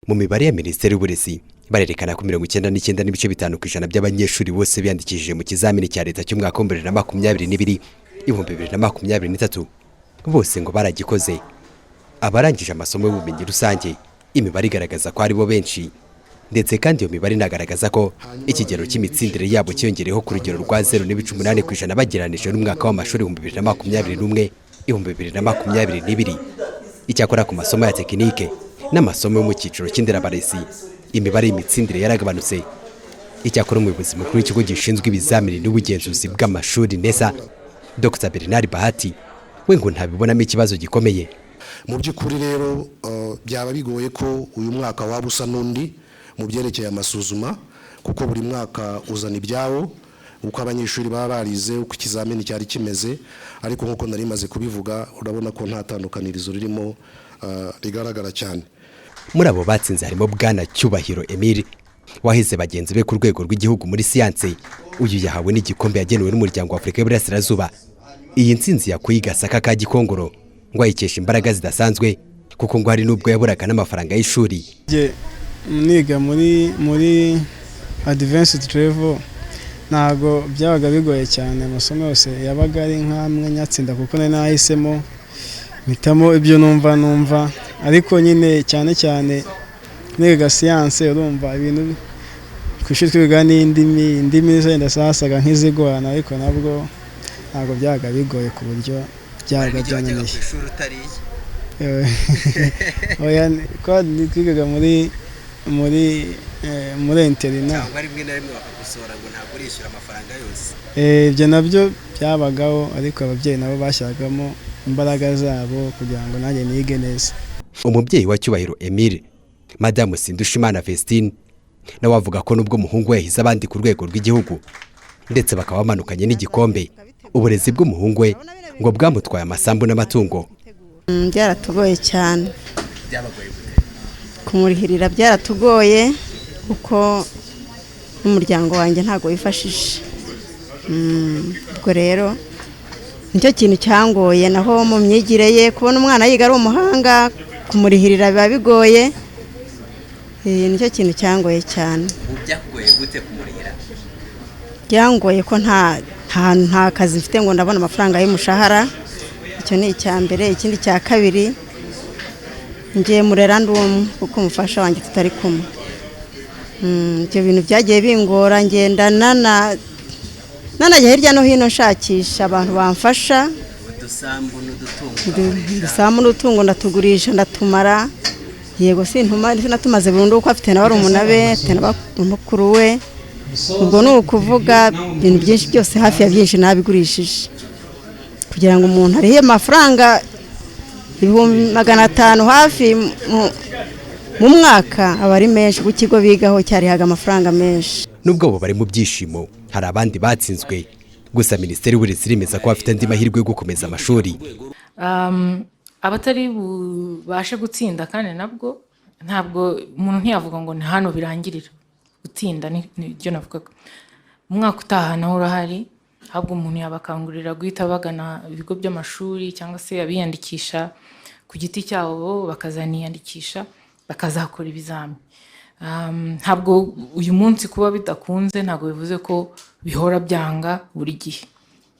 Mu mibare ya Minisiteri y'Uburezi barerekana ko 99.5% by'abanyeshuri bose biyandikishije mu kizamini cya leta cy'umwaka wa 2022, 2023 bose ngo baragikoze. Abarangije amasomo y'ubumenyi rusange, imibare igaragaza ko aribo benshi, ndetse kandi iyo mibare inagaragaza ko ikigero cy'imitsindire yabo cyiyongereyeho ku rugero rwa 0.8% bagereranije n'umwaka w'amashuri 2021, 2022. Icyakora ku masomo ya tekinike n'amasomo yo mu cyiciro cy'inderabarezi, imibare y'imitsindire yaragabanutse. Icyakora umuyobozi mukuru w'ikigo gishinzwe ibizamini n'ubugenzuzi bw'amashuri, NESA, Dr Bernard Bahati, we ngo ntabibonamo ikibazo gikomeye. Mu by'ukuri rero, byaba bigoye ko uyu mwaka waba usa n'undi mu byerekeye amasuzuma, kuko buri mwaka uzana ibyawo, uko abanyeshuri baba barize, uko ikizamini cyari kimeze. Ariko nk'uko nari maze kubivuga, urabona ko nta tandukanirizo ririmo rigaragara cyane. Muri abo batsinze harimo Bwana Cyubahiro Emile, wahize bagenzi be ku rwego rw'igihugu muri siyanse. Uyu yahawe n'igikombe yagenewe n'Umuryango wa Afurika y'Uburasirazuba. Iyi ntsinzi yakuye i Gasaka ka Gikongoro ngo ayikesha imbaraga zidasanzwe, kuko ngo hari n'ubwo yaburaga n'amafaranga y'ishuri. Njye niga muri advanced level ntabwo byabaga bigoye cyane. Amasomo yose yabaga ari nk'amwe nyatsinda, kuko nari nahisemo, mpitamo ibyo numva. Ariko nyine cyane cyane niga siyanse, urumva ibintu ku ishuri twiga n'indimi, indimi zenda zasaga nk'izigorana, ariko nabwo ntabwo byabaga bigoye ku buryo byabaga byananiye. Oya, ko twigaga muri internat. Cyangwa rimwe na rimwe bakagusora ngo ntabwo urishyura amafaranga yose? Ibyo nabyo byabagaho, ariko ababyeyi nabo bashyiragamo imbaraga zabo kugira ngo nanjye nige neza. Umubyeyi wa Cyubahiro Emile, Madamu Sindushimana Vestine, nawe avuga ko nubwo umuhungu we yahize abandi ku rwego rw'igihugu, ndetse bakaba bamanukanye n'igikombe, uburezi bw'umuhungu we ngo bwamutwaye amasambu n'amatungo. Byaratugoye cyane kumurihirira, byaratugoye kuko n'umuryango wanjye ntabwo wifashije. Ubwo rero nicyo kintu cyangoye. Naho mu myigire ye, kubona umwana yiga ari umuhanga, kumurihirira biba bigoye. Nicyo kintu cyangoye cyane. Byakugoye gute kumurihira? Byangoye ko nta kazi mfite ngo ndabona amafaranga y'umushahara. Icyo ni icya mbere. Ikindi cya kabiri, ngiye murera ndi umwe kuko umufasha wanjye tutari kumwe. Ibyo bintu byagiye bingora, ngenda nanajya hirya no hino nshakisha abantu bamfasha. Udusambu n'udutungo? Udusambu n'udutungo ndatugurisha, ndatumara. Yego, sinatumaze burundu kuko afite na barumuna be, afite na mukuru we. Ubwo ni ukuvuga ibintu byinshi byose, hafi ya byinshi nabigurishije kugira ngo umuntu arihe amafaranga 500,000 hafi mu mwaka, aba ari menshi kuko ikigo bigaho cyarihaga amafaranga menshi. Nubwo abo bari mu byishimo, hari abandi batsinzwe. Gusa Minisiteri y'Uburezi iremeza ko bafite andi mahirwe yo gukomeza amashuri. Abatari bubashe gutsinda kandi nabwo ntabwo umuntu ntiyavuga ngo ni hano birangirira gutsinda. Nibyo navugaga, umwaka utaha naho urahari. Ahubwo umuntu yabakangurira guhita bagana ibigo by'amashuri cyangwa se abiyandikisha ku giti cyabo bakazaniyandikisha, bakazakora ibizami. Ntabwo uyu munsi kuba bidakunze ntabwo bivuze ko bihora byanga buri gihe.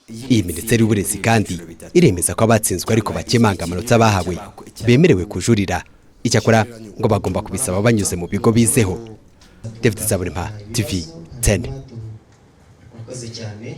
Iyi Minisiteri y'Uburezi kandi iremeza ko abatsinzwe ariko bakemanga amanota bahawe bemerewe kujurira. Icyakora ngo bagomba kubisaba banyuze mu bigo bizeho. David Zaburimpa, TV 10. Murakoze cyane.